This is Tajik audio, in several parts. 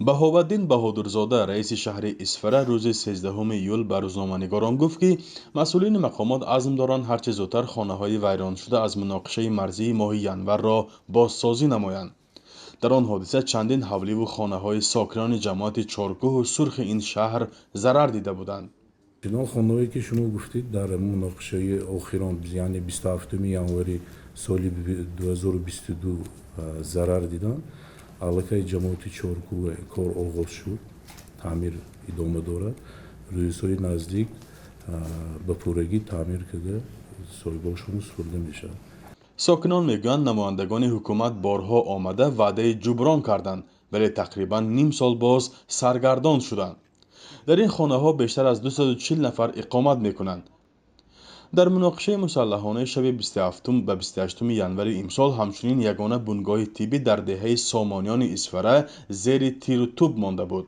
Баҳоваддин Баҳодурзода, раиси шаҳри Исфара, рӯзи 13 июл ба рӯзноманигорон гуфт, ки масъулини мақомот азм доранд, ҳарчи зудтар хонаҳои вайроншуда аз муноқишаи марзии моҳи январро бозсозӣ намоянд. Дар он ҳодиса чандин ҳавливу хонаҳои сокинони ҷамоати Чоркӯҳу Сурхи ин шаҳр зарар дида буданд. Он хонаҳое, ки шумо гуфтед, дар муноқишаи охирон, яъне 27 январи соли 2022 зарар диданд, аллакай ҷамоати Чоркӯҳ кор оғоз шуд, таъмир идома дорад. Рӯзҳои наздик ба пуррагӣ таъмир карда, соҳибошон супурда мешавад. Сокинон мегӯянд, намояндагони ҳукумат борҳо омада, ваъдаи ҷуброн карданд, вале тақрибан ним сол боз саргардон шуданд. Дар ин хонаҳо бештар аз 240 нафар иқомат мекунанд. Дар муноқишаи мусаллаҳонаи шаби 27 ба 28 январи имсол ҳамчунин ягона бунгоҳи тиббӣ дар деҳаи Сомониёни Исфара зери тиру тӯб монда буд.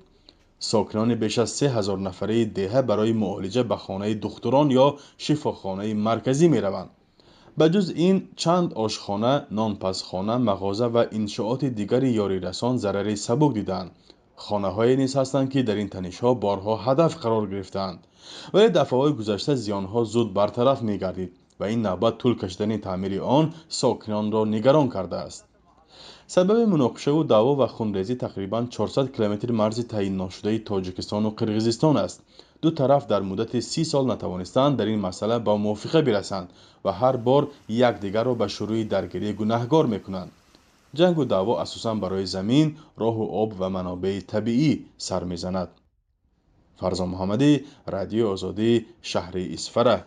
Сокинони беш аз 3000 нафараи деҳа барои муолиҷа ба хонаи духтурон ё шифохонаи марказӣ мераванд. Ба ҷуз ин, чанд ошхона, нонпазхона, мағоза ва иншооти дигари ёрирасон зарари сабук дидаанд. Хонаҳое низ ҳастанд, ки дар ин танишҳо борҳо ҳадаф қарор гирифтаанд, вале дафъаҳои гузашта зиёнҳо зуд бартараф мегардид ва ин навбат тӯл кашидани таъмири он сокинонро нигарон кардааст. Сабаби муноқишаву даъво ва хунрезӣ тақрибан 400 километри марзи таъинношудаи Тоҷикистону Қирғизистон аст. Ду тараф дар муддати 30 сол натавонистанд дар ин масъала ба мувофиқа бирасанд ва ҳар бор якдигарро ба шурӯи даргирӣ гунаҳгор мекунанд. Ҷангу даъво асосан барои замин, роҳу об ва манобеи табиӣ сар мезанад. Фарзон Муҳаммадӣ, Радиои Озодӣ, шаҳри Исфара.